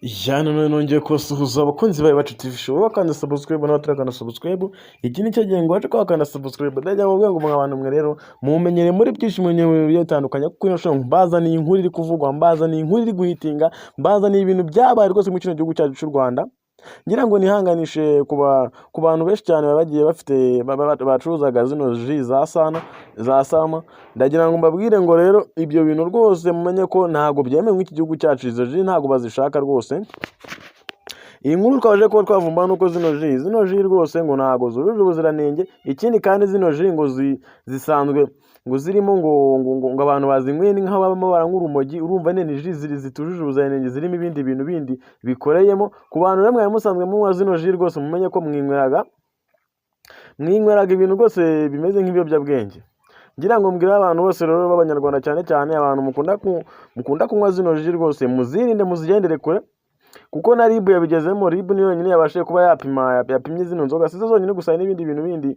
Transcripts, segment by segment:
Ya, none nongeye kubasuhuza, abakunzi bawe bacu TV Show, bakanda subscribe n'abatarakanda subscribe. Iki ni cyo gihe ngo bace kwakanda subscribe. Ndajya mu rwego mwa bantu mwe rero mumenyere muri byinshi, mu bintu bigiye bitandukanye, kuko ino show mbazaniye inkuru iri kuvugwa, mbazaniye inkuru iri guhitinga, mbazaniye ibintu byabaye rwose muri kino gihugu cyacu cy'u Rwanda. Ngira ngo nihanganishe ku bantu benshi cyane baba bagiye bafite bacuruzaga zino jus za sana za sama. Ndagira ngo mbabwire ngo rero ibyo bintu rwose mumenye ko ntabwo byemewe muri iki gihugu cyacu. Izo jus ntabwo bazishaka rwose. Iyi nkuru twaje kuba twavumba nuko zino jus rwose ngo ntabwo zujuje ubuziranenge. Ikindi kandi, zino jus ngo zisanzwe ngo zirimo ngo abantu bazinyweye ni nk'aho babamo baranywa urumogi. Urumva ni jus zitujuje ubuziranenge, zirimo ibindi bintu bindi bikoreyemo. Ku bantu rero mwari musanzwe munywa zino jus, rwose mumenye ko mwinyweraga ibintu rwose bimeze nk'ibiyobyabwenge. Ngira ngo mbwire abantu bose rero b'Abanyarwanda, cyane cyane abantu mukunda kunywa zino jus, rwose muzirinde, muzigendere kure, kuko na RIB yabigezemo. RIB niyo yonyine yabashije kuba yapima, yapimye zino nzoga. Si zo zonyine gusa, hari n'ibindi bintu bindi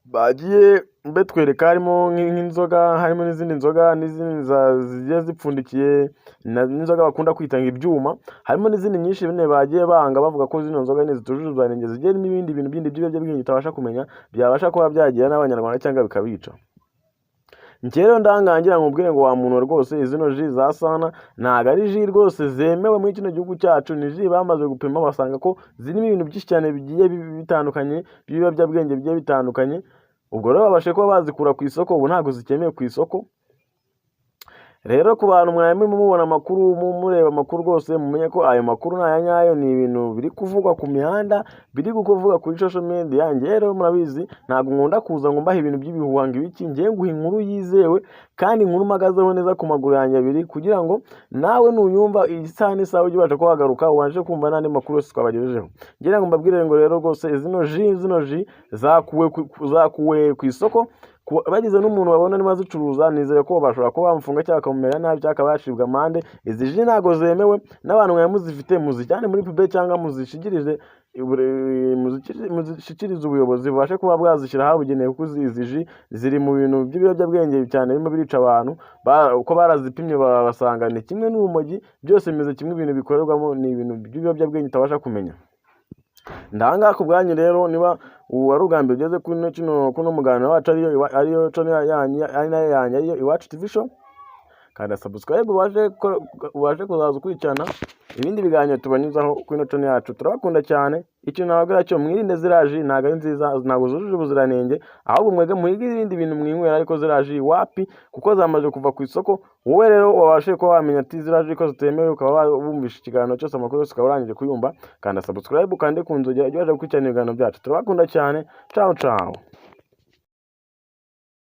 bagiye betwereka, harimo nk'inzoga, harimo n'izindi nzoga n'izindi zigiye zipfundikiye, n'inzoga bakunda kwita ngo ibyuma. Harimo n'izindi nyinshi bine bagiye banga, bavuga ko zino nzoga ni zitujuje ubuziranenge, zigiye n'ibindi bintu bindi by'ibiyobyabwenge utabasha kumenya, byabasha kuba byagira n'Abanyarwanda cyangwa bikabica. Njye rero ndangangira nkubwire ngo wa muntu rwose, zino jus za sana ntabwo ari jus rwose zemewe muri kino gihugu cyacu. Ni jus bamaze gupima basanga ko zirimo ibintu byinshi cyane bigiye bitandukanye by'ibiyobyabwenge bigiye bitandukanye. Ubwo rero babashe kuba bazikura ku isoko, ubu ntabwo zikemewe ku isoko. Rero ku bantu mwari murimo mubona amakuru, mureba amakuru, rwose mumenye ko ayo makuru ni aya nyayo, ni ibintu biri kuvugwa ku mihanda, biri kuvugwa kuri social media. Njye rero murabizi, ntabwo nkunda kuza ngo mbahe ibintu by'ibihuha ngo ibiki. Njye nguha inkuru yizewe kandi inkuru mpagazeho neza ku maguru yanjye abiri, kugira ngo nawe nuyumva, isaha n'isaha ujye ubasha kuhagaruka ubashe kumva n'andi makuru yose twabagejejeho. Ngira ngo mbabwire ngo rero rwose zino jus zakuwe ku isoko. Bagize n'umuntu babona niba azicuruza, nizere ko bashobora kuba bamufunga cyangwa bakamumera nabi cyangwa akaba yacibwa amande. Izi jus ntabwo zemewe, n'abantu mwari muzifite muzijyane muri poubelle cyangwa muzishikirize ubuyobozi, bubashe kuba bwazishyira ahabugenewe, kuko izi jus ziri mu bintu by'ibiyobyabwenge cyane birimo birica abantu. Uko barazipimye basanga ni kimwe n'urumogi, byose bimeze kimwe. Ibintu bikorerwamo ni ibintu by'ibiyobyabwenge utabasha kumenya. Ndahangaha ku bwanyu rero, niba ubu ari ubwa mbere ugeze kuri kuno muganiro wacu, ariyo channel yanyu, ari nayo yanyu, ariyo Iwacu TV Show, kanda subscribe ubashe kuzaza ukurikirana ibindi biganiro tubanyuzaho kuri ino channel yacu. Turabakunda cyane. Ikintu nababwira cyo, mwirinde ziriya jus, ntabwo ari nziza, ntabwo zujuje ubuziranenge. Ahubwo mwebwe muhige ibindi bintu mwinywera, ariko ziriya jus wapi, kuko zamaze kuva ku isoko. Wowe rero wabashije kuba wamenya ati ziriya jus ko zitemewe, ukaba wumvishe ikiganiro cyose, amakuru yose ukaba urangije kuyumva, kanda subscribe, ukande ku nzogera, ujye ubasha gukurikirana ibiganiro byacu. Turabakunda cyane. Ciao ciao.